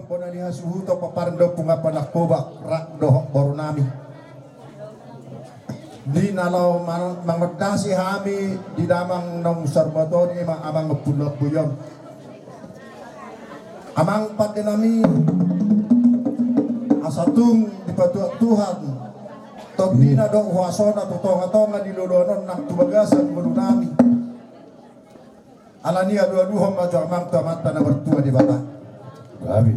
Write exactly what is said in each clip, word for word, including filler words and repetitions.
Bona ni hasuhuton, pomparan ni Ompu Ngampa Nangkobak rap dohot boru nami, di na laho man-, mangondasi hami di damang naung saur matua on, i ma amang Ompu Lambui on. Amang pande nami, asa tung dipatuat Tuhan tondina dohot huasona tu tongatonga ni loloan on nang tu bagasan ngolu nami. Alani i alualuhon ma jo amang tu Amanta na martua Debata. Gabe.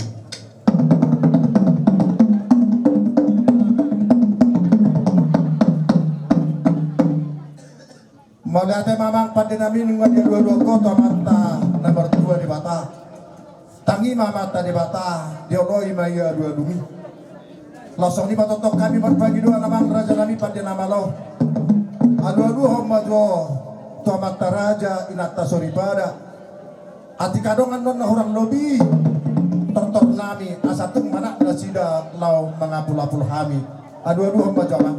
Mauliate ma amang pande nami, nunga dialualuhon ho tu Amanta na martua Debata. Tangi ma Amanta Debata, dioloi ma ia alualumi. Laos songon i ma tongtong hami marpangidoan amang raja nami pande na malo. Alualuhon ma jo tu amanta raja, inanta soripada. Atik adong annon na hurang lobi tortor nami, asa tung manat nasida laho mangapulapul hami. Alualuhon ma jo amang.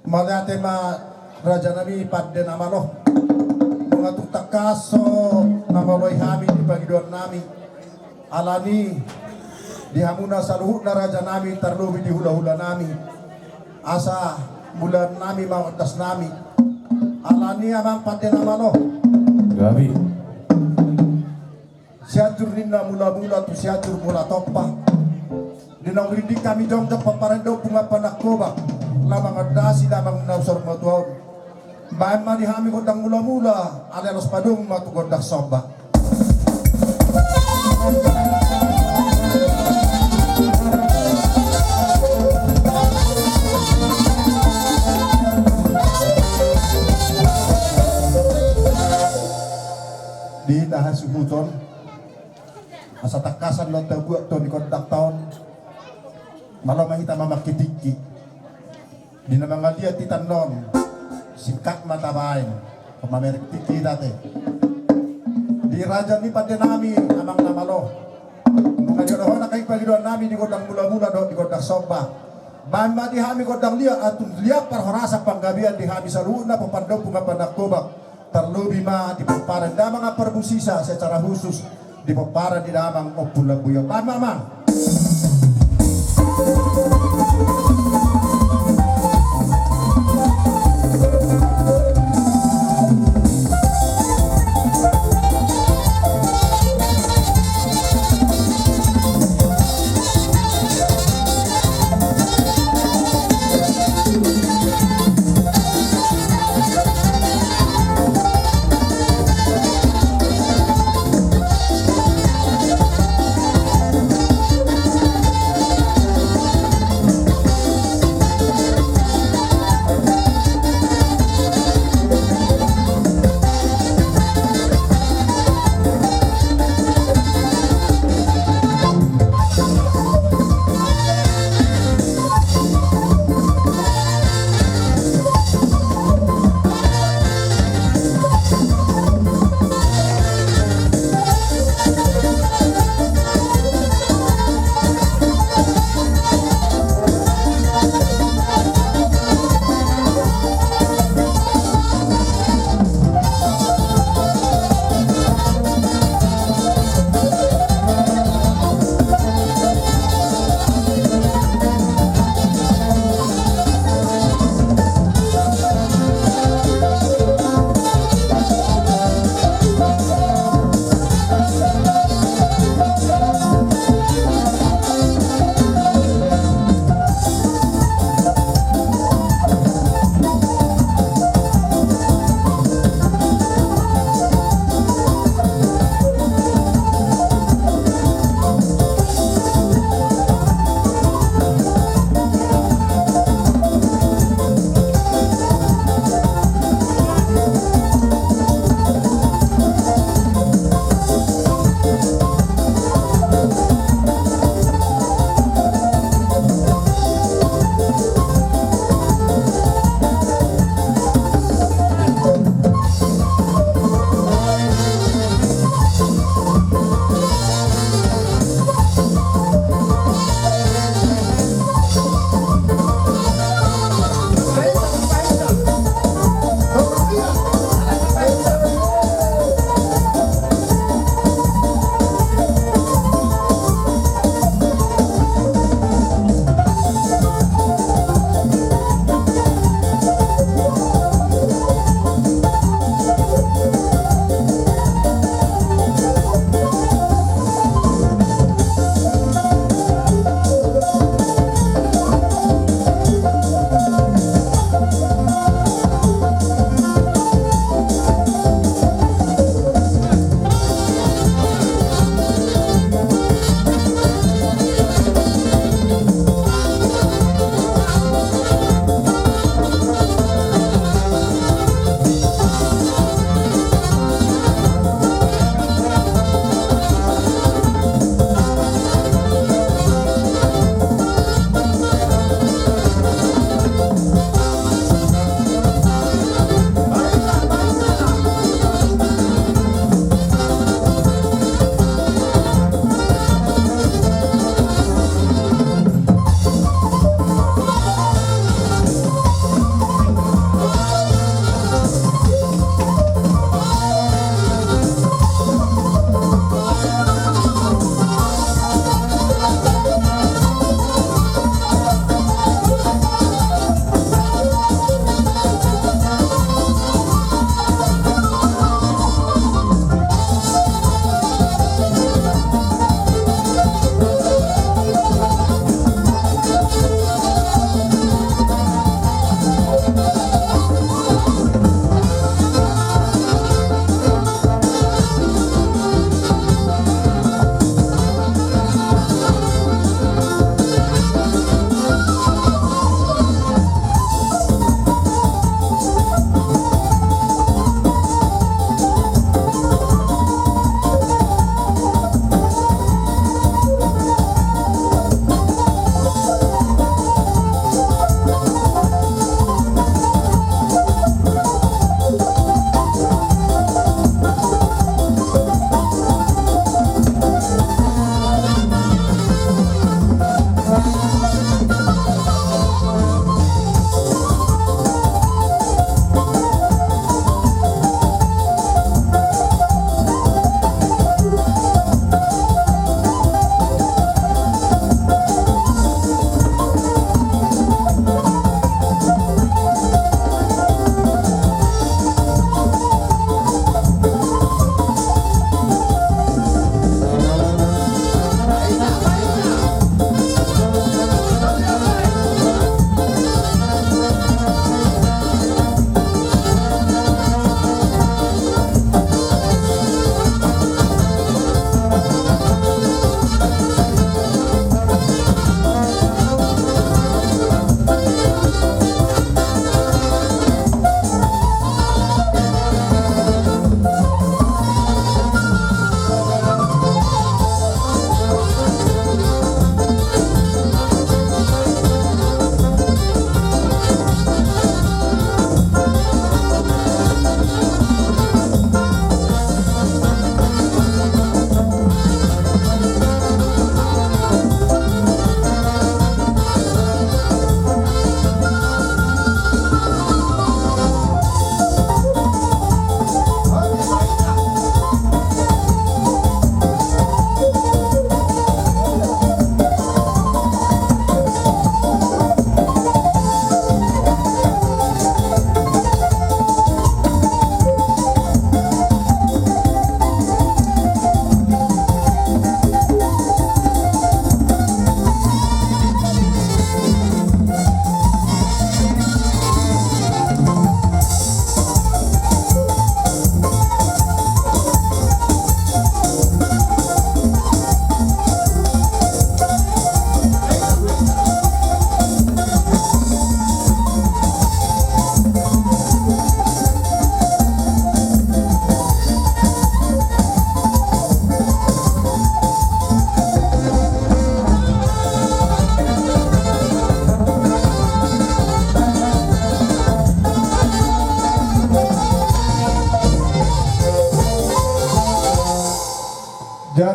Mauliate ma raja nami pande na malo. Nunga tung tangkas so na maloi hami di pangidoan nami. Alani i di hamuna saluhutna raja nami, tarlobi di hulahula nami, asa mulaan nami ma ondas nami. Alani i amang pande na malo. Gabe. Sianjur ninna mulamula tu Sianjur Mula Tompa. Di naung rinding hami jongjong pomparan ni Ompu Ngampa Nangkobak laho mangondasi damang naung saur matua on, baen ma di hami gondang mulamula, alai laos padomu ma tu gondang somba. Di hita hasuhuton, asa tangkasan do tabuat tu ni gondang ta on. Malo ma hita mamangke tingki. Di na mangaliat hita annon, singkat ma tabaen. Mamereng tingki hita ate. Di raja ni pande nami amang na malo, nunga dioloi ho nangkin pangidoan nami di gondang mulamula dohot di gondang somba. Baen ma di hami gondang liat, atung liat parhorasan panggabean di hami saluhutna pomparan ni Ompu Ngampa Nangkobak. Tarlobi ma di pomparan damang Ampar Busisa secara khusus, di pomparan ni damang Ompu Lambui on. Baen ma amang.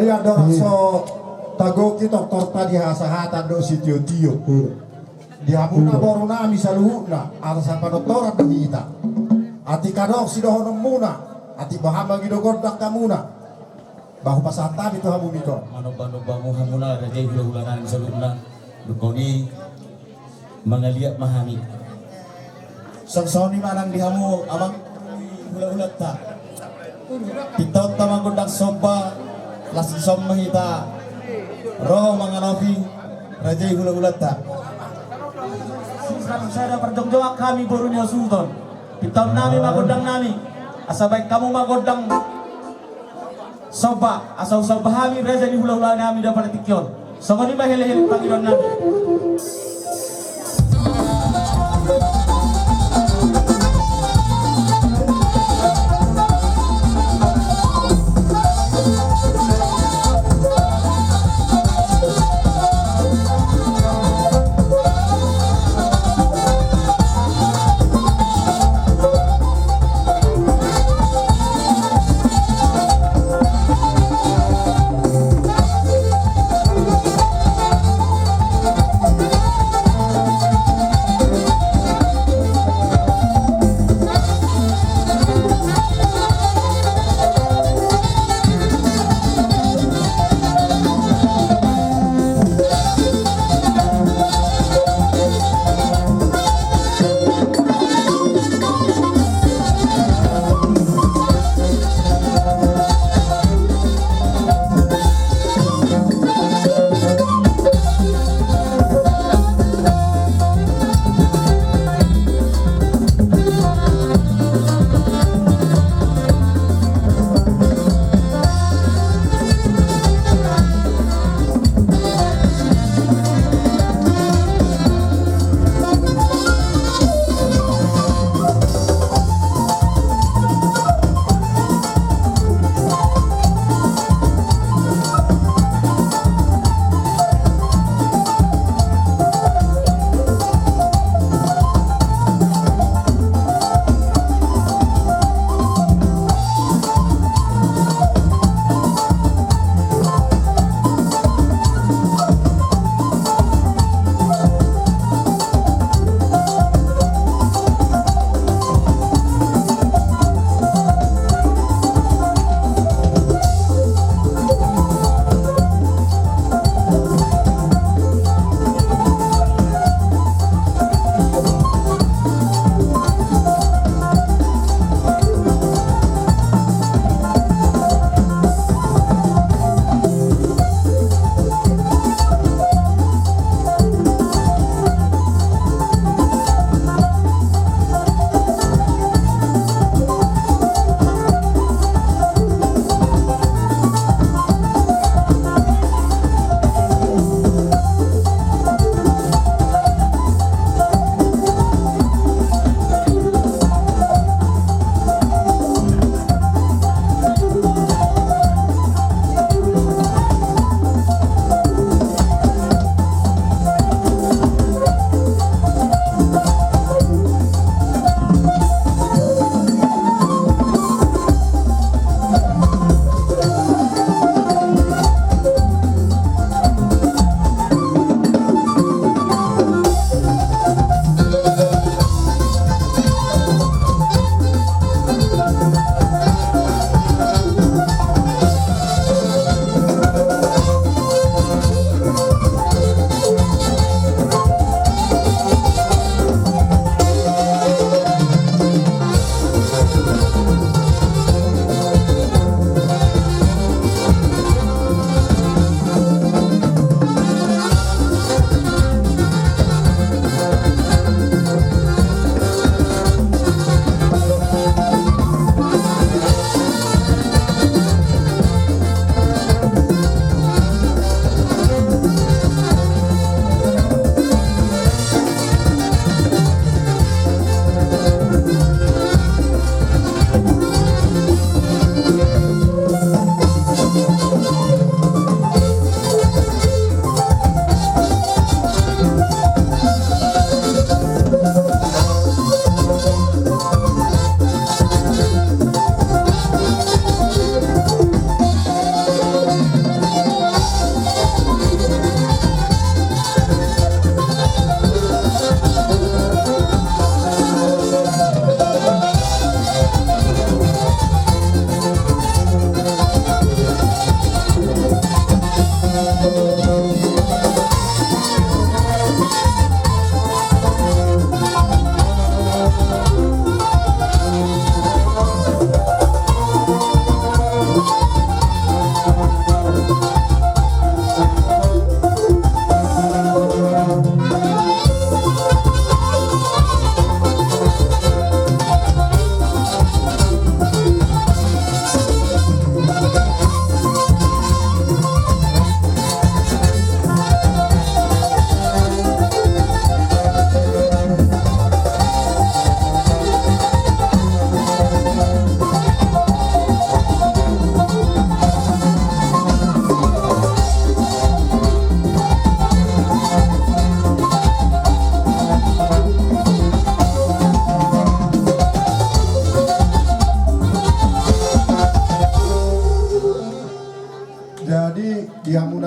Andorang so tagoki tortorta di hasahatan dohot sitiotio. Di hamuna boru nami saluhutna, asa panortoran do hita. Atik adong sidohononmuna, atik boha mangido gondang hamuna. Ba hupasahat hami tu hamu, Miko. Manombangnumbangu hamuna raja i, hulahula nami saluhutna. Dungkon i mangaliat ma hami. Songon i ma nang di hamu amang hulahulanta. Pintaonta ma gondang somba, laos dison ma hita ro mangalopi raja i hulahulanta. Sada parjongjongan hami boru ni hasuhuton. Pintaon nami ma gondang nami, asa baen hamu ma gondang somba, asa husomba hami raja ni hulahula nami di apala tingki on. Songon i ma helehele pangidoan nami.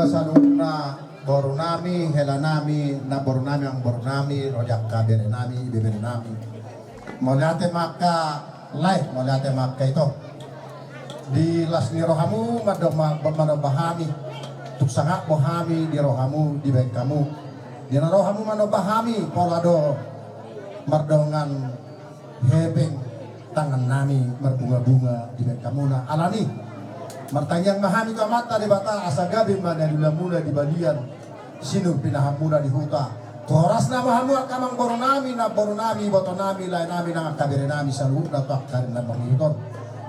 Saluhutna boru nami, hela nami, namboru nami, amangboru nami, ro di angka bere nami, ibebere nami. Mauliate ma angka lae, mauliate ma angka ito. Di las ni rohamu mando-, ma-, manomba hami. Tung sangap do hami di rohamu, dibaen hamu. Di na ro hamu manomba hami, pola do mardongan hepeng tangan nami marbunga-bunga dibaen hamuna. Alani, martangiang ma hami tu Amanta Debata, asa gabe ma na niulamuna di balian, sinur pinahanmuna di huta. Tu horasna ma hamu angka amangboru nami, namboru nami, iboto nami, lae nami, nang angka bere nami saluhutna tu angka ari na mangihut on.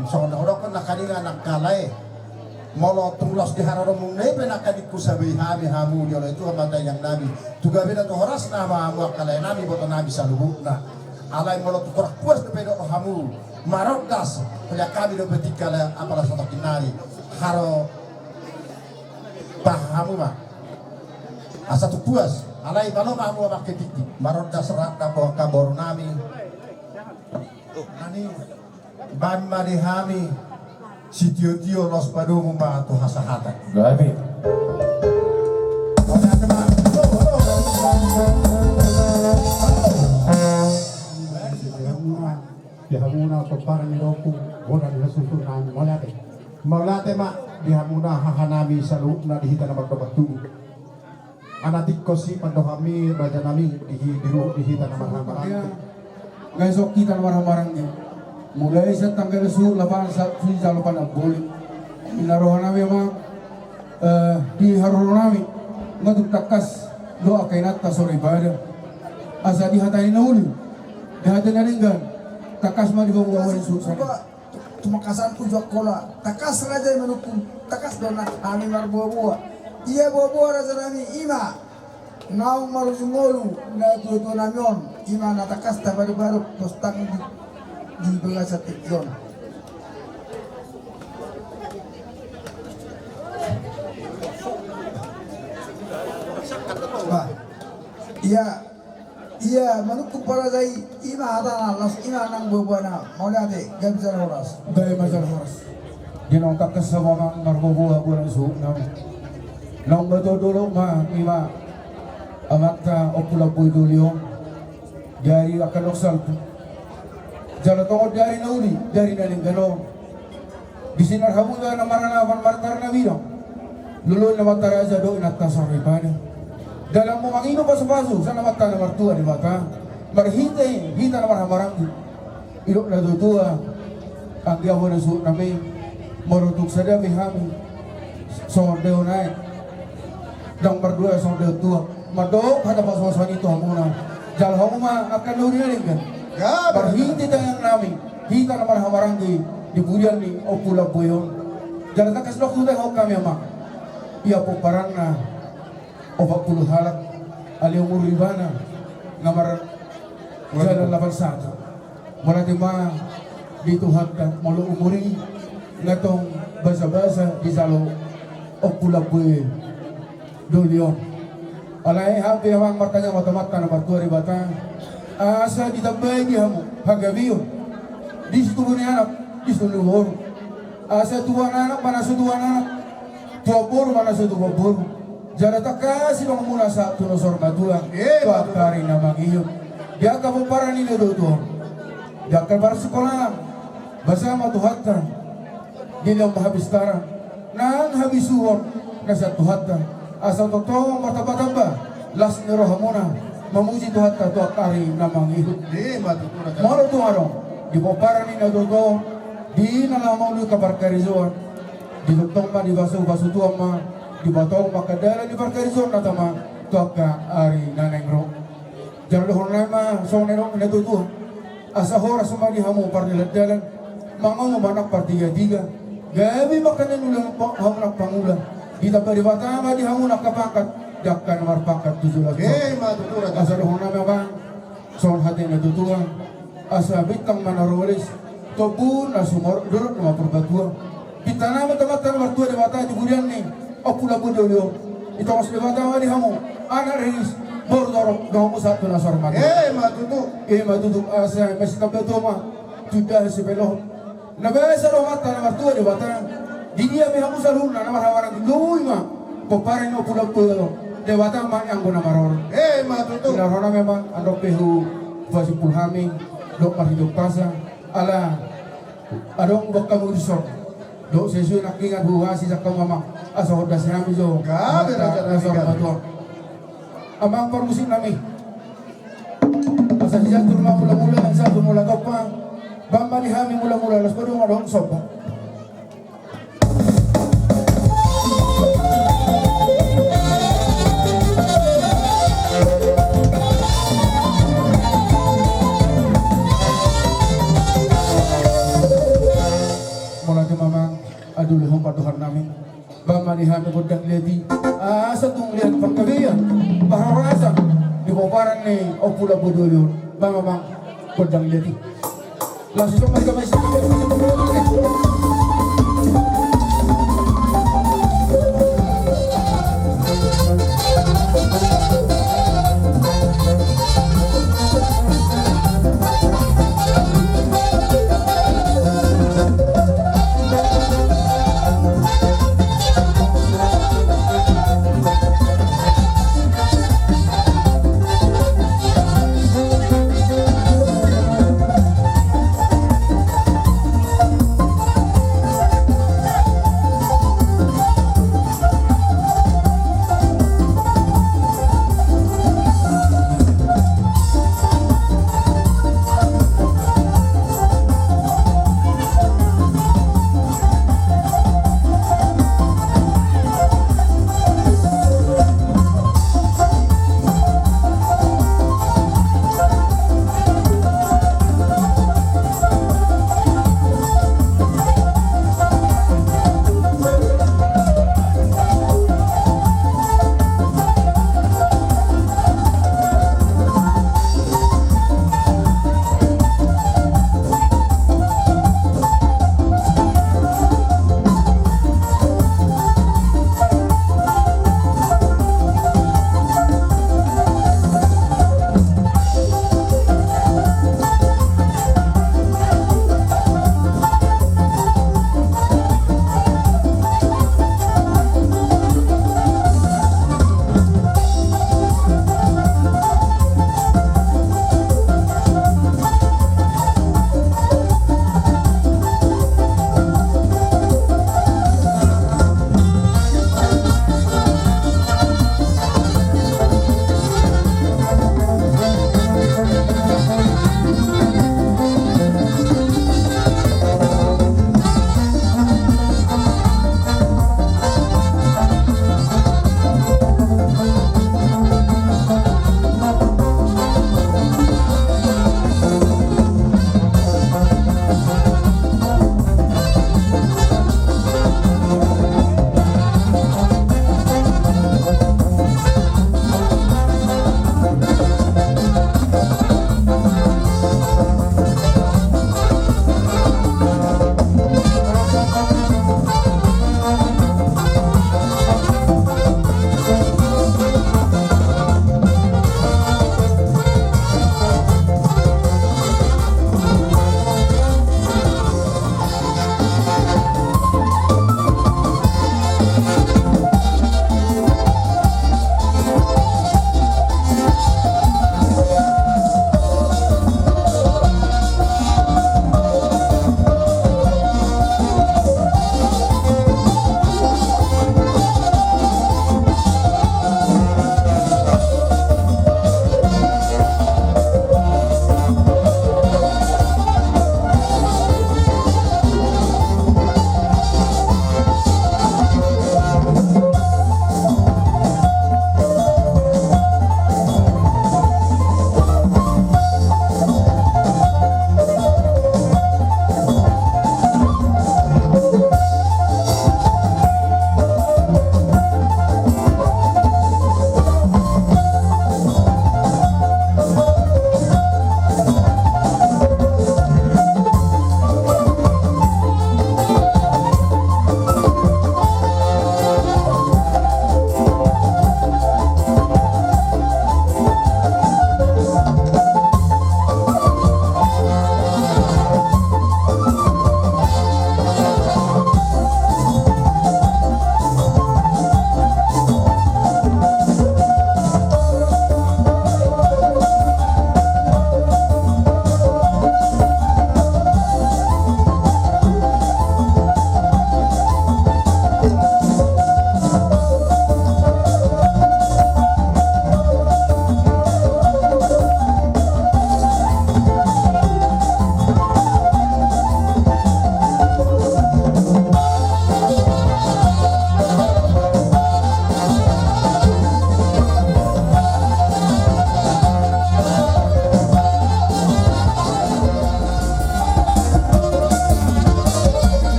Songon na hudokkon nangkaningan angka lae, molo tung laos di haroromuna i pe nangkaning husabai hami hamu, di olo i Tuhan ma tangiang nami. Tu gabena tu horasna ma hamu angka lae nami, iboto nami saluhutna. Alai molo tung kurang puas dope didok hamu, marondas, mauliate hami dope tingki, alai apala satongkin nari haro paha hamu ma. Asa tung puas, alai malo ma hamu amang ketikti. Marondas rap na boha angka boru nami. Nani, baen ma di hami sitio-tio, laos padomu ma tu hasahatan. Gabe. Di hamuna pomparan ni rohaku, bona di hasuhuton nami, mauliate. Mauliate ma di hamuna haha nami saluhutna di hita na mardongan tubu. Anak tingkos i pandohanmi raja nami di hi-, di ruhut di hita na marhahamaranggi. Nunga songon hita na marhahamaranggi. Mulai sian tanggal suhut lapanan sa-, sijalo panamboli. Di na roha nami amang, eh, di haroro nami. Nunga tung tangkas do angka inanta soripada. Asa di hata ni na uli, di hata ni na denggan. Tangkas ma di boha-boha ni suhut sahali. Tumangkasan uju Angkola, tangkas raja i manungkun, tangkas do na hami marboa-boa. Ia boa-boa raja nami i ma naung marujung ngolu na tua-tua nami on, i ma na tangkas tabaruk-baruk tostang di, di bagasan tingki on. Bah, ia Ia manungkun paraja i, i ma hatana, laos i ma nang boa-boana, mauliate, gabe jala horas. Gabe ma jala horas. Di naung tangkas hamu amang marboa-boa boa na suhut nami. Naung batu dolok ma, i ma amanta Ompu Lamboi Doli on. Di ari angka na salpu. Jala tongon di ari na uli, di ari na denggan on. Di sinar hamu na maranapan martar na bidang. Lului na martar aja do inanta soripada. Dalanmu mangido pasu-pasu sian Amanta na martua Debata. Marhite hita na marhahamaranggi. Didok na tua-tua. Anggia bona suhut nami. Molo tung sada pe hami. Songon deo nai. Ndang mardua songon deo tua. Mandok hata pasu-pasu i tu hamuna. Jala hamu ma angka na uli na denggan. Marhite tangiang nami. Hita na marhahamaranggi di pudian ni Ompu Lamboi on. Jala tangkas do huta hon hami amang. Ia pomparanna opat pulu halak. Alai umur ibana nunga marjalan lapan satu. Mauliate ma di Tuhanta molo umur i nunga tong basa-basa dijalo Ompu Lamboi Doli on. Alai hami pe amang martangiang ma tu Amanta na martua Debata. Asa ditambai di hamu hagabeon. Di situbu ni anak, di situbu ni boru. Asa tubuan anak, mana so tubuan anak. Tubuan boru, mana so tubuan boru. Jala tangkas i donganmuna sahat tu na saur matua. Tu angka ari na mangihut. Di angka pomparan ni na tua-tua. Di angka parsisikkolaan. Basa ma Tuhanta. Dilehon ma hapistaran nang habisuhon na sian Tuhanta. Asa tongtong martamba-tamba las ni rohamuna mamuji Tuhanta tu angka ari na mangihut. Molo tung adong di pomparan ni na tua-tua on, di na laho mangolu angka parkarejoan, ditongtong ma, dipasu-pasu Tuhan ma, dipatolhas ma angka dalan ni parkarejoan na tama tu angka ari na naeng ro. Jala dohonon nami ma songon na nidok ni na tua-tua. Asa horas ma di hamu pardalan-dalan. Mangomo ma nang partiga-tiga. Gabe ma angka na niula hamu nang pangula. Ditamba Debata ma di hamu nang angka pangkat. Di angka na marpangkat tujuh belas. Asa dohonon nami ma songon hata ni na tua-tua. Asa bintang ma na rumiris. Tobu na sumorop, dolok na marpatua. Pinta nami tu Amanta na martua Debata di pudian ni Ompu Lamboi Doli on. Ditongos Debata ma di hamu anak riris, boru torop, dohot hamu sahat tu na saur matua. Ima tutu. Ima tutu. Asa masitamba tua ma tu indahan sipelohon. Na basa do Amanta na martua Debata. Di dia pe hamu saluhutna na marhahamaranggi, lului ma. Pomparan ni Ompu Lambodoli on, Debata ma i anggo na maroro. Eh, ima tutu. Di na rohana memang, andorang pe huasimpul hami, dohot marhite umpasa, ala adong dohot hamu dison. Dohot sesuai nangkiningan huhasi sian hamu amang. Asa huondasi hami jo. Gabe, Amanta, raja nami, asa gabe. Amang parmusik nami. Asa sian tu mula-mula, asa tu mula gompa. Bahen ma di hami mula-mula, laos baru ma dohot somba. Mauliate ma amang, adolahon pandohan nami. Bahen ma di hami gondang liat i. Asa tung liat panggabean, parhorasan di pomparan ni Ompu Lambodoli on. Bahen ma amang gondang liat i. Langsung coba kita masih.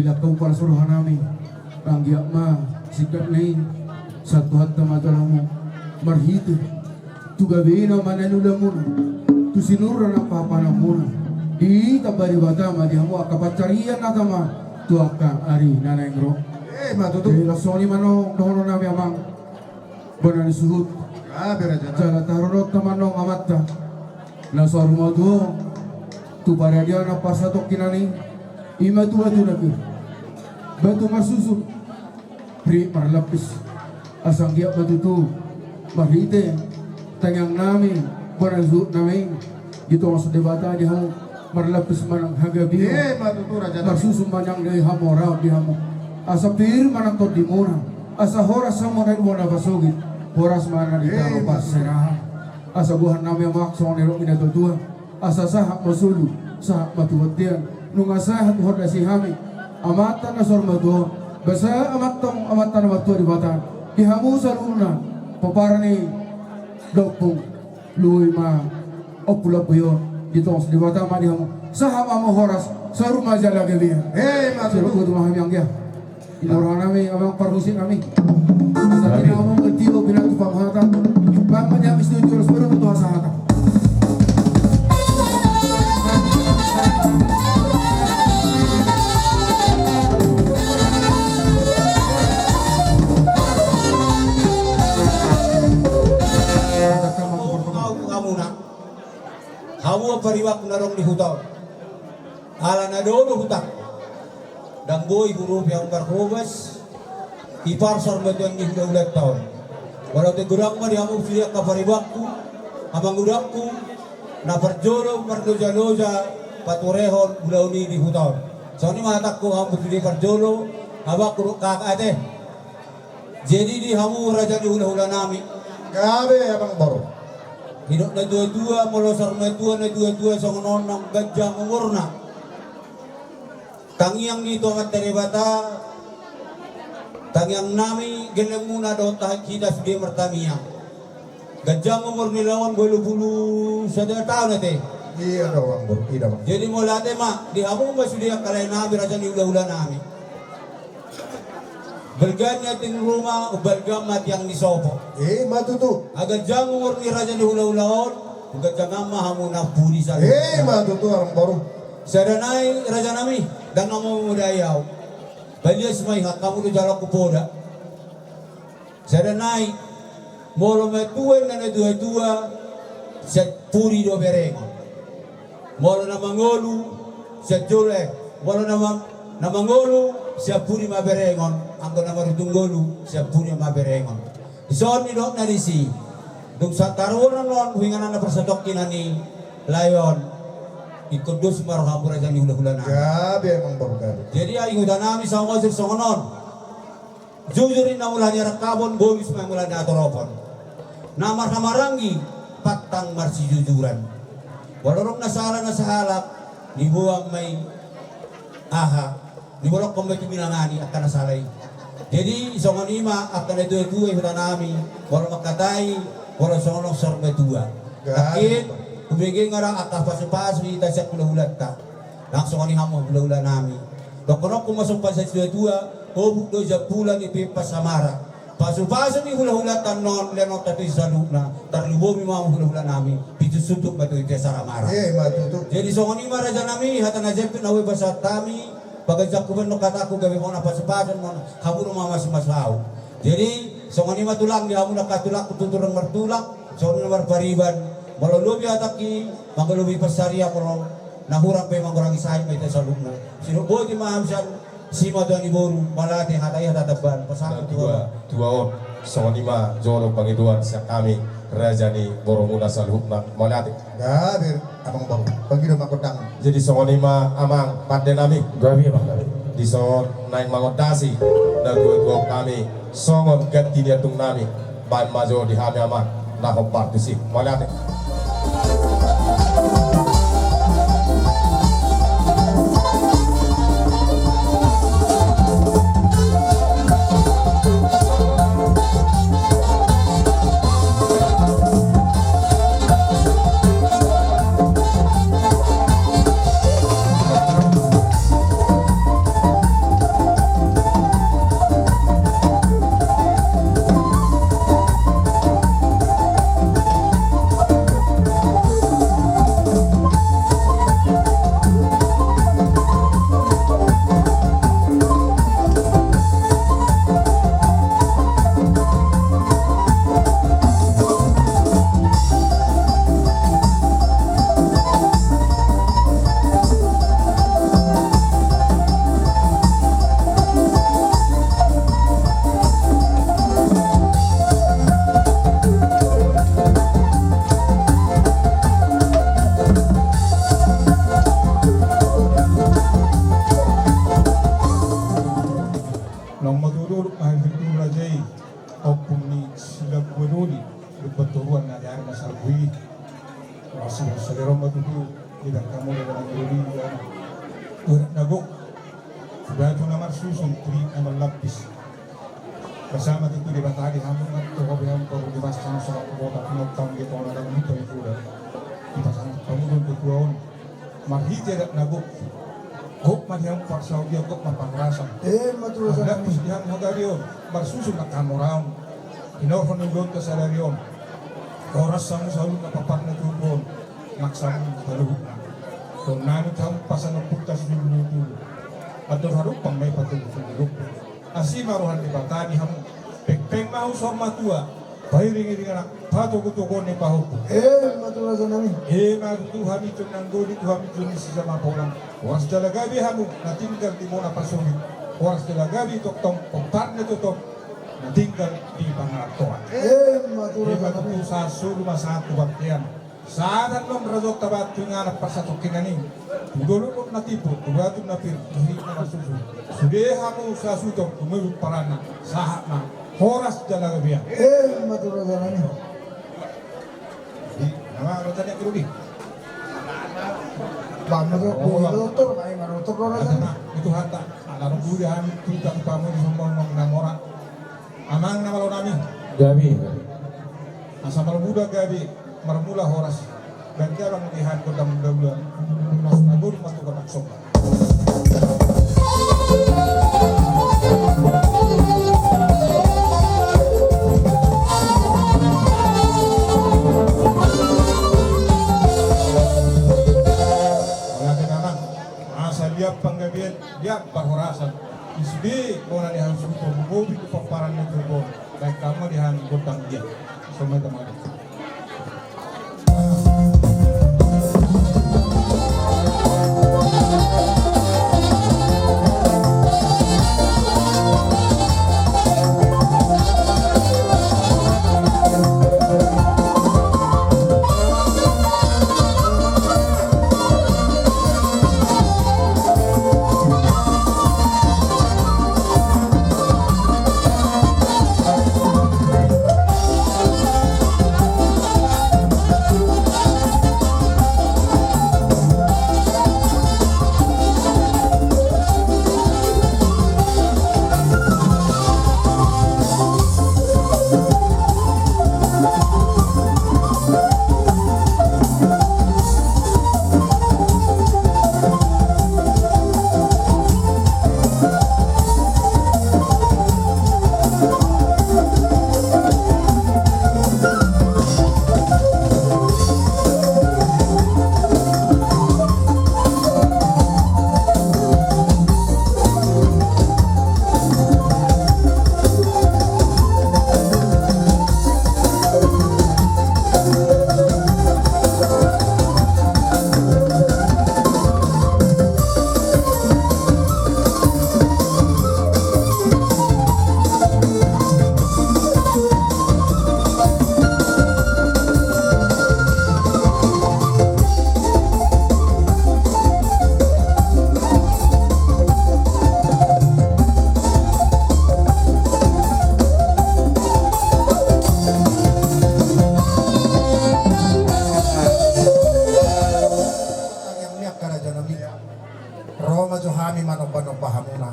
Angka umpal sorohanami, anggiat ma singkat ni i, sahat Tuhanta ma jolo hamu marhite tu gabena ma na niulamuna, tu sinur na pahanpahanmuna. Ditamba Debata ma di hamu angka pansarian na tama tu angka ari na naeng ro. Eh, ma tutu. Jadi laos songon i ma annon dohononnami, amang, bona ni suhut. Ah, bere jana. Jala taharoronta ma annon amanta na saur matua on tu paradiana parsatongkinan i, i ma tu batu na pir, batu marsusun, ri marlapis. Asa anggiat ma tutu marhite tangiangnami, bona ni suhutnami, ditongos Debata di hamu marlapis manang hagabeon. Eh, ma tutu, raja. Marsusun manang di hamu, raut di hamu. Asa pir manang tondimuna, asa horas hamu na di bona pasogit, horas ma na di tano parserahan. Asa gohonnami, amang, songon nidok ni natuatua, asa sahat ma solu, sahat ma tu bontean. Nunga sahat huhorasi hami amanta na saur matua on, basa amanta, amanta na martua Debata, di hamu saluhutna pomparan ni da Ompung Loi ma Ompu Lamboi on, ditongos Debata ma di hamu, sahat ma hamu horas, saur ma jala gabe. Eh, ma tutu. Saur matua ma hami, anggia. Di rohanami, amang parmusiknami. Asa di hamu, tio pinantu panghata. Bang ma di hamu studio, saur matua sahata. Hamuna, hamu paribanku na adong di huta on. Ala na dao do hutangku, ndang boi huropi hamu marhobas, ipar saur matua ni hulahulanta on. Molo tung godang ma di hamu sude angka paribanku, amangudangku, na parjolo marlojaloja paturehon ulaon i di huta on. Songon i ma hatangku, hamu sude parjolo, abangku dohot kakak, ate. Jadi di hamu raja ni hulahulanami. Gabe, amang boru. Didok natuatua, molo saur matua natuatua songon on, naung ganjang umurna, tangiang ni tu Amanta Debata, tangiangnami, gellengmuna dohot hita sude martangiang. Ganjang umur ni lae on, ualu pulu sada taon, ate. Iya do, amang boru, iya do, amang. Jadi mauliate ma di hamu ma sude angka laenami, raja ni hulahulanami. Balga ni anting ruma, umbalga ma tiang ni sopo. Eh, ma tutu. Ganjang umur ni raja ni hulahula on, ganjang ma hamu nampuna saluhutna. Eh, ma tutu, amang boru. Sada nai, rajanami, ndang na mamodai ahu. Palias ma i, hamu do jala hupoda. Sada nai, molo matua inna natuatua, sian pudi do berengon. Molo na mangolu, sian jolo, eh, molo na ma-, na mangolu, sian pudi ma berengon, anggo na marujung ngolu, sian pudi ma berengon. Dison nidokna disi. Dung sahat taruhon on, huinganan na parsatongkinan i, lae on. Ingkon dos ma rohamu raja ni hulahulanami. Gabe, amang boru, gabe. Jadi, ai hutanami Samosir songon on. Jujur inna mula ni arangkabon, bolus ma mula ni atoropon. Na marhahamaranggi, pantang marsijujuran. Molo adong na sala na sahalak, diboan ma i, aha, dibolongkon ma i tu binanga ni angka na sala i. Jadi songon i ma angka natuatua i hutanami, molo mangkatai, molo songon on saur matua. Gabe. Mungkin hubege nunga adong angka pasupasu hita sian hulahulanta. Langsung ni hamu hulahulanami. Dohononku ma songon hata ni natuatua, hobuk do jambulan i pe pasamara. Pasupasu ni hulahulanta annon, lean on tu hita saluhutna, tarlumobi ma hamu hulahulanami, pitu suntuk ma tu hita salamara. Eh, ma tutu. Jadi songon i ma rajanami, hata na jempek na boi pasahat hami, bagas jangkuban do hataku, gabe hona pasupasu annon, hamu do mamasumasu ahu. Jadi songon i ma tulang di hamu na angka tulangku, tutu na martulang, songon i na marpariban, molo lobi hatangki, mangalobi pansarian, molo na hurang pe mangurangi sahit ma hita saluhutna. Sidok boti ma hami sian simatua ni boru, mauliate, hata i hata tambahan, pasahat tu tua. Tua on, songon i ma jolo pangidoan sian hami, raja ni borumuna saluhutna, mauliate. Gabe, amang boru, pangido ma gondang. Jadi songon i ma amang pandenami. Gabe, amang, gabe. Dison naeng mangondasi natuatua hami songon ganti ni andungnami. Baen ma jo di hami amang na hombar tusi. Mauliate. Sibuk sadari on ma tutu, di bagasan hamu di dalam diri, di adat na gok, di batu na marsusun, di na marlapis. Bersama tutu Debata di hamu, nunga tu ho be hamu parugi masa na songon botak na utang di tona dan lupa di kuda. Di pasangan hamu don tu tua on. Marhite adat na gok. Gok ma di hamu parsaulian, gok ma parhorasan. Emma tutu raja nami. Marlapis di hamu hagabeon, marsusun ma hamoraon. Hinorhon ni ulaonta sadari on. Horas hamu saluhutna pomparan ni tubu on. Nang hamu saluhutna. Tonnami tu hamu pasan ompunta Situjuh Pulu Tolu. Andor harumpang ma i patubu tu lombu. Asi ma roha ni Debata di hamu. Pengpeng ma husor matua. Pairing-iring anak, patogu-toguon ni pahompu. Emma tutu raja nami. Emma tutu hami tu na doli, tu hami tu na sisama pola. Horas jala gabe hamu, na tinggal di bona pasogit. Horas jala gabe tongtong pomparan ni totop, na tinggal di pangarantoan. Emma tutu raja nami. Emma tutu, sahat solu ma sahat tu bontean. Sahat annon raja on tabaen tu inganan parsatongkinan i. Tu dolok na tibu, tu batu na pir, tu hit na marsusun. Sude hamu sasuhut on, tumebuk paranna, sahat ma. Horas jala gabe. Emma tutu raja nami. Di, nama raja ni aku di. Bang, manutor, manutor, manutor, raja. Itu harta. Anak rumbu di hami, kita tu pamu di sombong, na mora. Amang na malo nami. Gabe. Asa marmula gabe, marmula horas. Ganti abang di han gondang mula-mula. Mas na guru mas tukang maksud. Ola ke amang. Asa liat panggabean, liat parhorasan. Di sude bona ni hasuhuton, bobi tu pomparan ni tubu on. Baen hamu di hami gondang dia. Songon i ma. Tangiang ni angka raja nami. Ro ma jo hami manomba-nomba hamuna.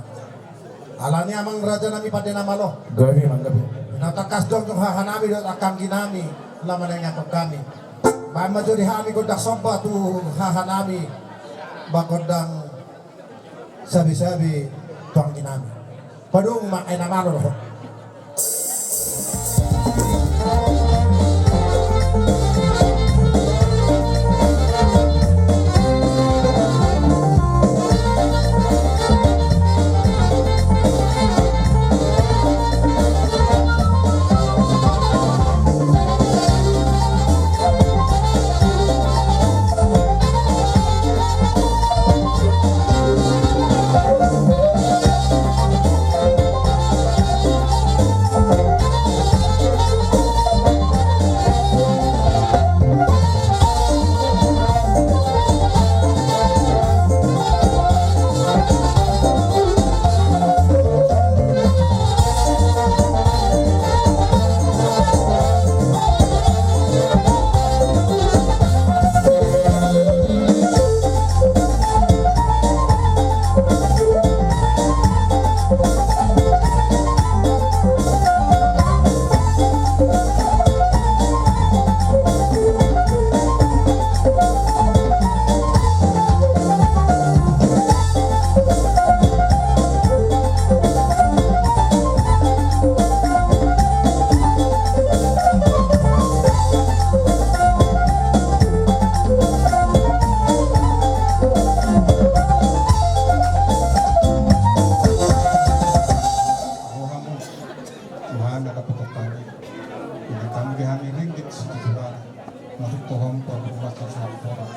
Alani amang raja nami pande na malo. Gabe, amang, gabe. Na tangkas jongjong haha nami dohot angka anggi nami, laho manangiangkon hami. Baen ma jo di hami gondang somba tu haha nami. Ba gondang sabi-sabi tu anggi nami. Padung ma, eh, na malo dohot.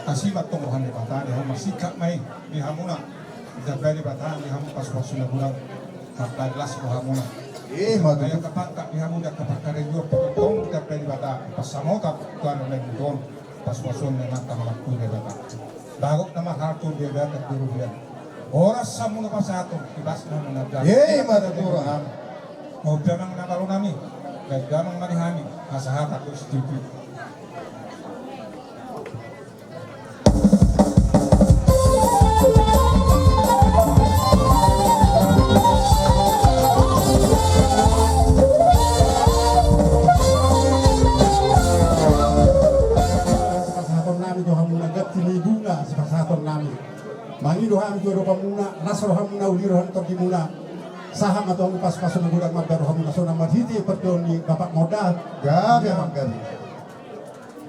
Asi ma tong roha ni Debata di hamu, marsingkat ma i di hamuna. Ditambai Debata di hamu pasupasu na godang. Marlas rohamuna. Eh, ma tutu. Angka pangkat di hamu di angka pangkat region pe tong ditambai Debata. Pasamotan tu ari na ibuton. Pasupasuon na mantap martua Debata. Bagot na marhalto di Debata di rubian. Horas hamu na pasahaton, ibas na manabdang. Ye, ma tutu roham. Mau damang na balo nami, baik damang ma di hami, hasahatan tu sitipi. Sipasahaton nami tu hamuna, ganti ni bunga sipasahaton nami. Mangido hami tu adopanmuna, las rohamuna, uli roha ni tondimuna. Sahat ma tu hamu pasupasu na godang, mambahen rohamuna sonang marhite parjolo ni Bapak Modal. Gabe, amang, gabe.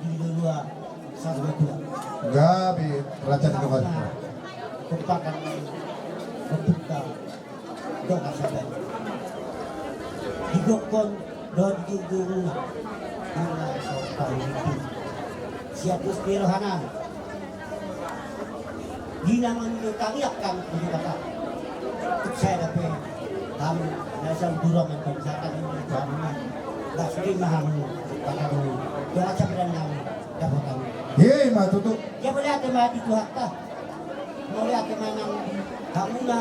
Di dua satu dua. Gabe, raja di kamar. Kompakan. Kompakan. Dongan sadari. Digokkon dohot di guruna. Guruna so paling itu. Siap Gusti rohana. Di na mangido tariak hami tu Debata. Tuk sada pe hami na sauduro mantan satan ini tu hami. Pasti ma hamu. Pakamu. Dongan sabaran nami. Dapat hami. Hei, ma tutu. Ia boleh ada mati Tuhan ta. Mauliate ma nang di hamuna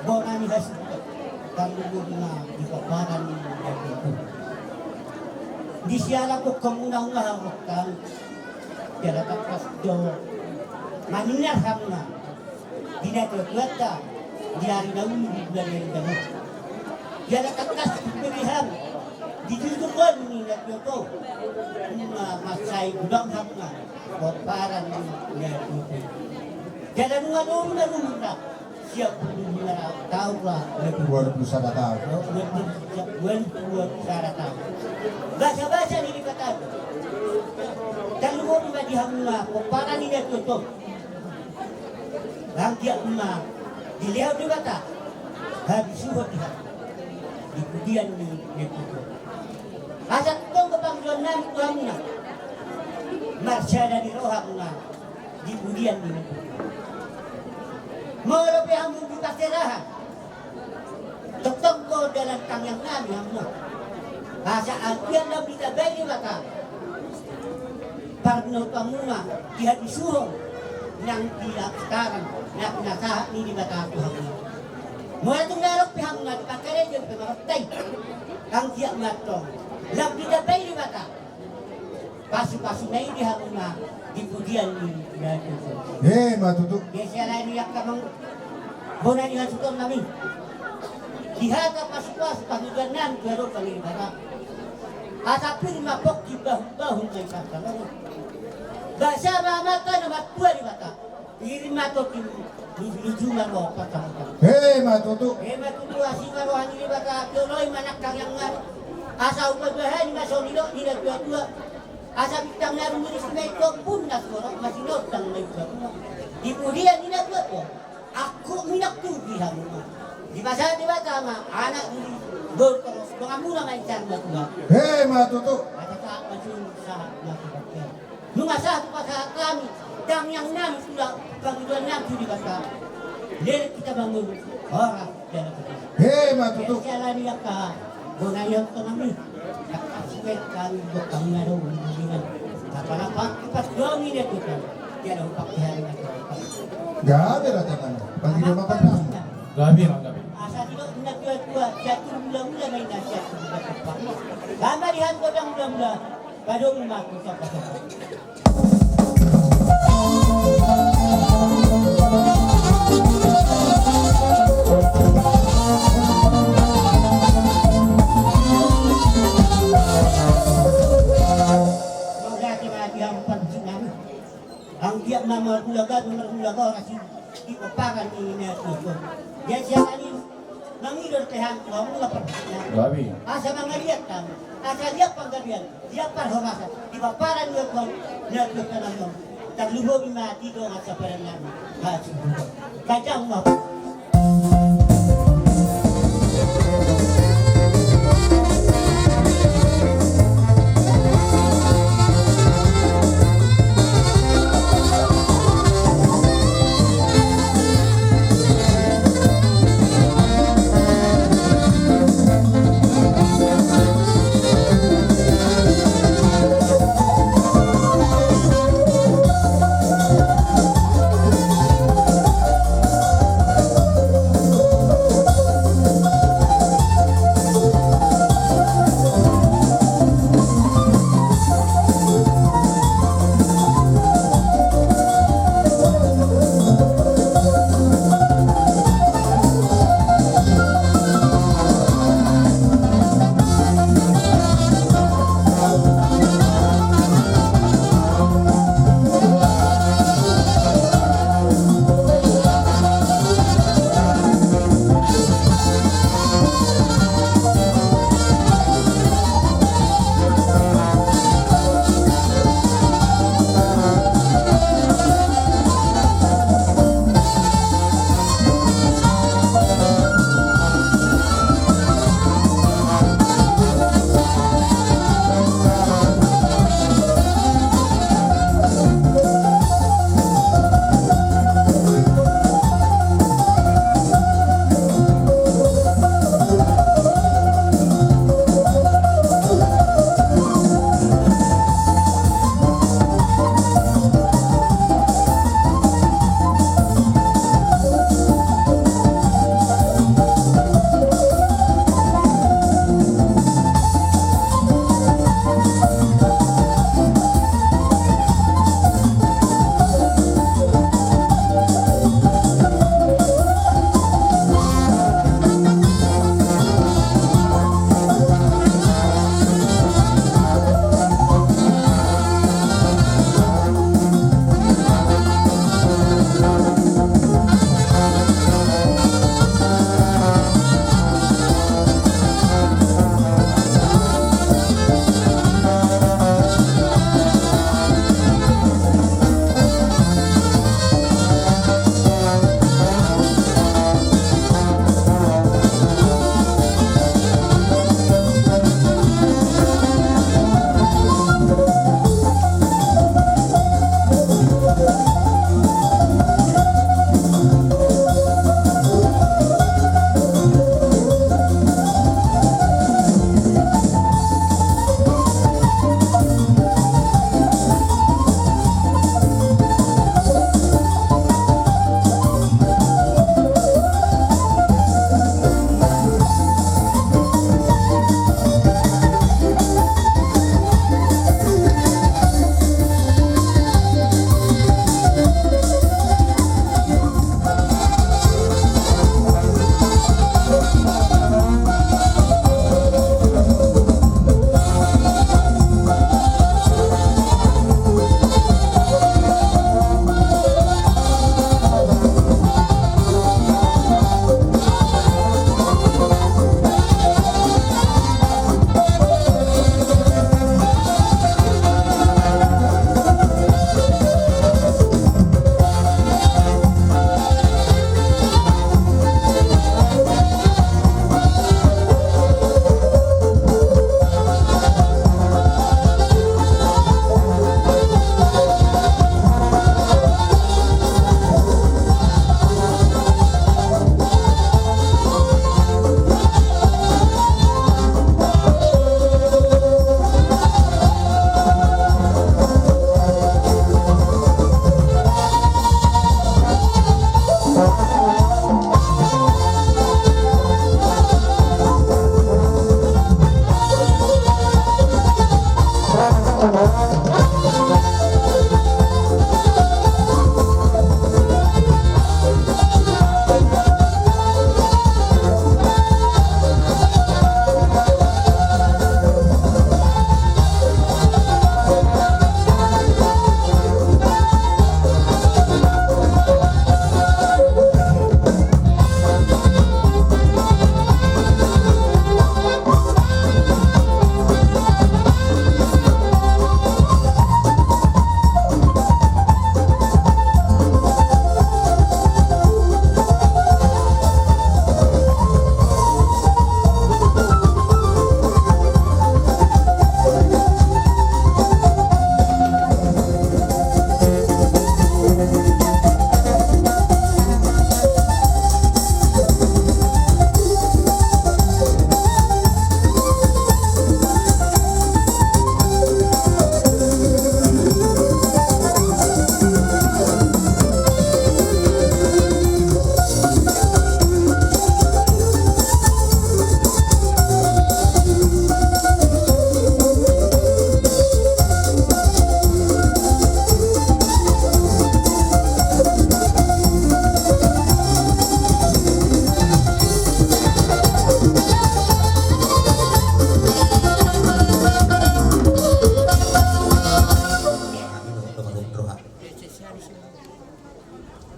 bona ni hasuhuton. Tarlumobi ma di pomparan ni na tuatua. Di siala gokkomuna unga haroktang. Jala tangkas do manginar hamuna di na tuatuanta di ari na ulu di bulan na indamu. Jala tangkas do bere hamu di jujungon ni na tuatua. Unga mansai godang hamuna. Pomparan ni na tuatua. Jala nunga do na umurna siap pulu lima taon ra. Dua pulu sada taon. Dua pulu, dua pulu sada taon. Basabasa ni Debata. Tarlumobi ma di hamuna pomparan ni na tuatua. Anggiat ma dilehon Debata habisuhon di hamu di pudian ni na tuatua. Asa tongtong pangidoan nami tu hamuna. Marsada ni roha hamuna di pudian ni na tuatua. Molo pe hamu di parserahan, tongtong do dalan tangiang nami hamuna. Asa anggiat lam ditambai Debata. Parnopamuna di habisuhon nang di lapiskaran na pinasahat ni Debata tu hamuna. Molo tung na adong pe hamuna di pangkarejo pe marhata i, anggiat ma antong lam ditambai Debata pasupasuna i di hamuna di pudian ni na tuatua. He ma tutu. Di siala ni angka amang bona ni hasuhuton nami. Di hata pasupasu pangidoan nami tu adopan ni Debata. Asa pir ma pongki, bahulbahul ma i pansalongan. Basa ma amanta na martua Debata. Pir ma tondi, luju ma roha pansalongan. He ma tutu. He ma tutu, asi ma roha ni Debata, dioloi ma nang tangiang nami. Asa hupabahani ma songon nidok ni na tuatua. Asa bintang na rumiris ma i tombun na sumorop ma sinondang na i tuatua. Di pudian ni na tuatua. Angkup ma i nang tu di hamuna. Dipasahat Debata ma anak ni boru, torus donganmuna ma insahan na tuatua. He ma tutu. Asa sahat ma tutu, sahat ma tutu. Nunga sahat hupasahat hami tangiang nami, tulang, pangidoan nami tu Debata. Leleng hita bangun horas. He ma tutu. Siala ni angka bona ni hasuhuton nami. Angka suet hami dok hami na dong di budian. Apala pangkipas doang ini tutu. Tiada upah di hari na tutu. Gabe raja nami. Pangido ma pangkipas. Gabe ma gabe. Asa didok na tuatua, siatur mula-mula ma inna siatur mula-mula. Lama di hami godang mula-mula. Padomu ma tu sapa-sapa. Mauliate ma di hamu parmusik nami. Anggiat ma marmula gabe, marmula horas i di pomparan ni na tuatua. Jadi siala ni i mangido pe hami tu hamuna parmusik nami. Gabe. Asa mangaliat hami, asa liat panggabean, liat parhorasan di pomparan ni na tuatua nami on. Tarlumobi ma di dongan sabaran nami hasuhuton. Ganjang ma.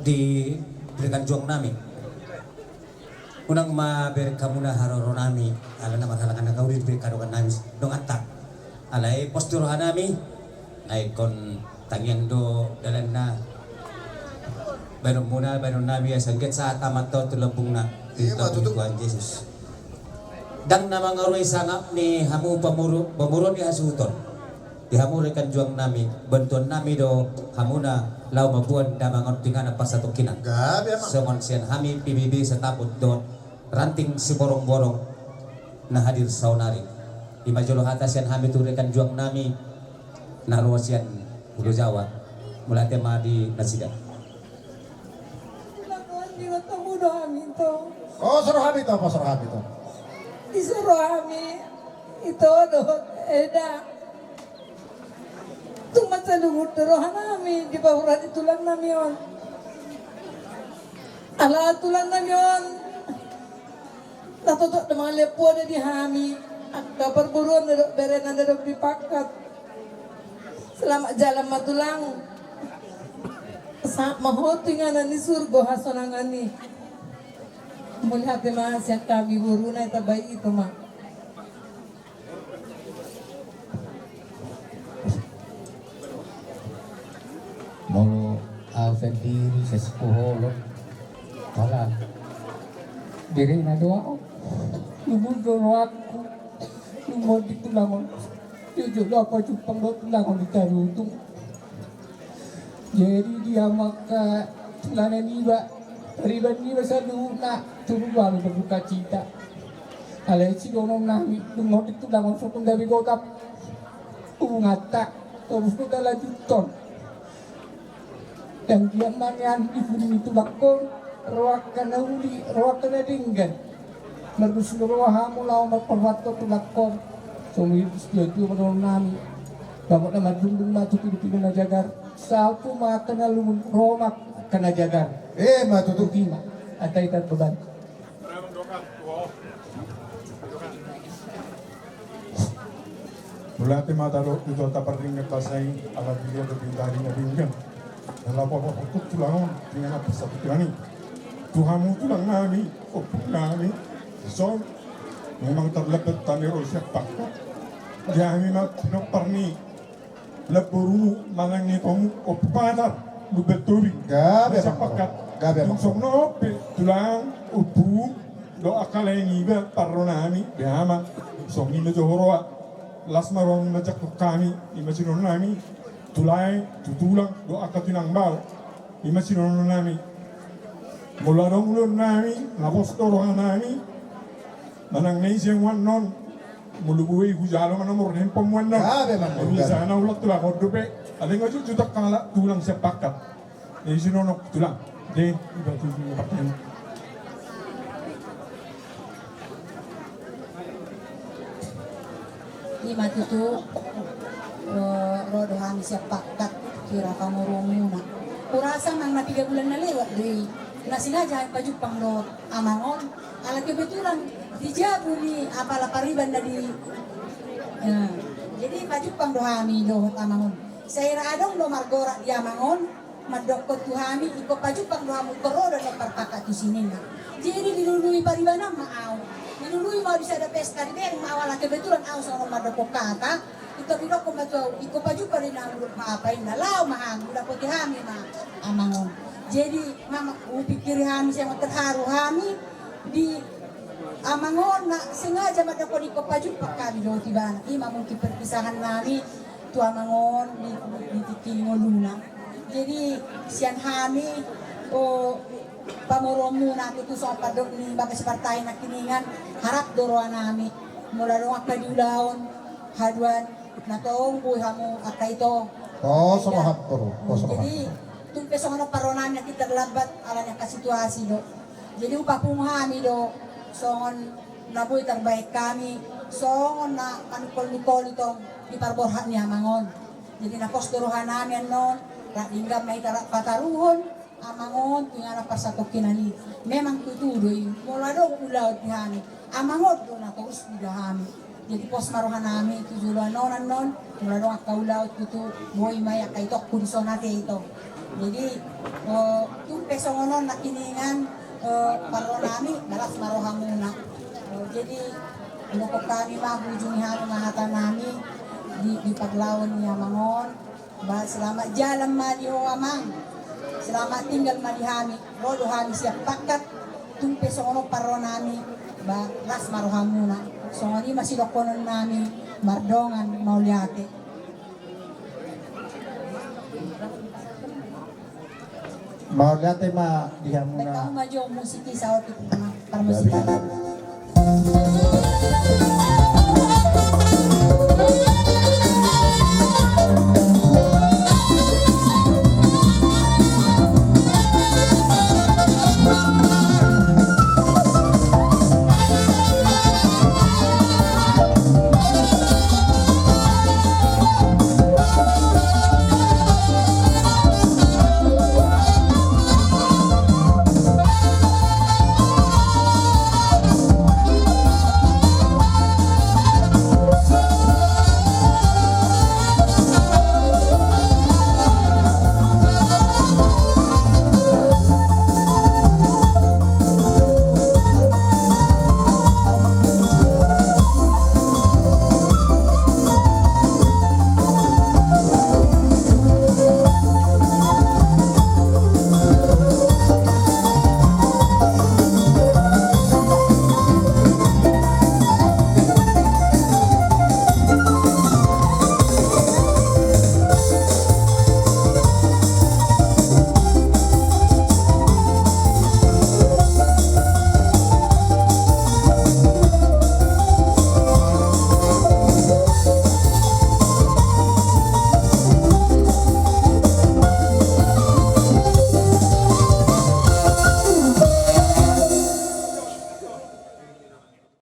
Di rekan juang nami. Unang ma bereng hamuna haroro nami, ala na marhalangan na gauri di bereng hadokan nami donganta. Alai pos do roha nami, na ingkon tangiang do dalanna. Baenon muna, baenon nami, asa anggiat sahat ma tu lambungna di lambung ni Tuhan Jesus. Ndang na mangaruai sangap ni hamu pamuru, pamuru ni hasuhuton. Di hamu rekan juang nami, bantuan nami do hamuna laho mamboan damang on tu inganan parsatongkinan. Songon sian hami P B B Sataput dohot Ranting Siborongborong na hadir saonari. Ima jolo hata sian hami tu rekan juang nami na ro sian Pulo Jawa. Mauliate ma di nasida. Tulang on, di matamu do hami ito. Pos roha nami ito, pos roha nami ito. Disi roha nami ito dohot eda. Tung mansai lungun do roha nami di pahuran ni tulang nami on. Ala tulang nami on na totop do mangalean poda di hami, angka parboruon na dohot berena na dohot dipangkat. Selamat jalan ma tulang. Sahat ma ho tu inganan ni surgo hasonangan i. Mauliate ma sian hami boruna, ita baen ito ma. Molo au sandiri sesku holon. Pala. Berena do au. Lungun do rohangku. Lungun di tulang on. Jujur do au pajumpang dohot tulang on di Tarutung. Jadi dia maka tulanan iba, pariban iba saluhutna turu baru berduka cita. Alai sidohonon nami, dung on di tulang on sotung gabe gogap. Hubunganta, torus do talajuthon. Dang dia manian di pudi ni tulang on, rohangka na uli, rohangka na denggan. Mardos ni roha hamu laho marparbanto tulang on. Songon i do sitiotio ma dohonon nami. Bagot na mandungdung ma tu pidopidona jagar. Saut tu ma angka na lungun, ro ma angka na jagar. Ima tutu. Ima. Atai tarboban. Mauliate ma tadok tu Debata pardenggan basa i, ala dia do pintari na denggan. Laho paboa hukuk tulang on, tu inganan parsatongkinan i. Tu hamu tulang nami, ompung nami, dison memang tarlambat hami ro sian pangkat. Di hami ma pinompar ni lamboru manang ni hamu ompung patar, Lumban Tobing. Gabe sian pangkat. Gabe. Dung songon on pe tulang, ompung dohot angka lae niba parro nami, beha ma. Songon i ma jo huroha. Las ma roham manjangkon hami, ima sidohonon nami. Tu lae, tu tulang dohot angka tu inang bao, ima sidohonon nami. Molo adong ulaon nami, na pos do roha nami. Manang na ise annon, molo boi hujalo ma nomor handphone mu annon. Gabe ma. Bisa na ulang tulang on dope. Alai nga jujur tak kalah tulang sian pangkat. Jadi sidohonon tulang. De, iba tu, iba tu. Ima tutu, eh, ro do hami sian pangkat, hira pamoruonmuna. Hurasa manang na piga bulan na lewat do i. Na sengaja hami pajumpang do amang on. Ala kebetulan di jabu ni apala pariban na di, eh, jadi pajumpang do hami dohot amang on. Sai ra adong do margorak di amang on. Mandokkon tu hami, ingkon pajumpang do hamu, ingkon ro do annon parpangkat tusi ninna. Jadi dilului paribanan ma au. Dilului ma au di sada pesta, dibereng ma au ala kebetulan au songon mandokkon hata. Ingkon didokkon ma tu au, ingkon pajumpang do hamu dohot bapa ninna, laho ma hami, didapoti hami ma amang on. Jadi, mama, hupikiri hami, songon terharu hami, di amang on na sengaja mandokkon ingkon pajumpang hami dohot ibana. Ima mungkin perpisahan nami tu amang on di, di, di tingki ngoluna. Jadi sian hami, o, pamoruonmuna tutu songon pandok ni bagas partai nangkiningan, harap do roha nami. Molo adong angka di ulaon haduan na tong boi hamu angka ito. Pos roham, pos roham. Jadi tung pe songon on parro nami nangkin tarlambat ala ni angka situasi do. Jadi hupapungu hami do songon na boi tarbahen hami, songon na manungkol-nungkoli tong di parborhat ni amang on. Jadi na pos do roha nami annon, rap denggan ma hita rap pataruhon amang on tu inganan parsatongkinan i. Memang tutu do i, molo adong ulaon di hami, amang on do na torus huida hami. Jadi pos ma rohanami tu joloan on annon, molo adong angka ulaon tutu boi ma i angka itongku dison ate ito. Jadi, eh, tung pe songon on nangkiningan, eh, parronami, ba las ma rohamuna. Eh, jadi, molo hami ma hujungi hami ma hatanami di, di parlaon ni amang on. Ba, selamat jalan ma di ho amang. Selamat tinggal ma di hami. Ro do hami sian Pakkat, tung pe songon on parronami, ba, las ma rohamuna. Songon i ma sidohononnami, mardongan mauliate. Mauliate ma di hamuna. Baik, kamu maju musik i saotik, parmusik.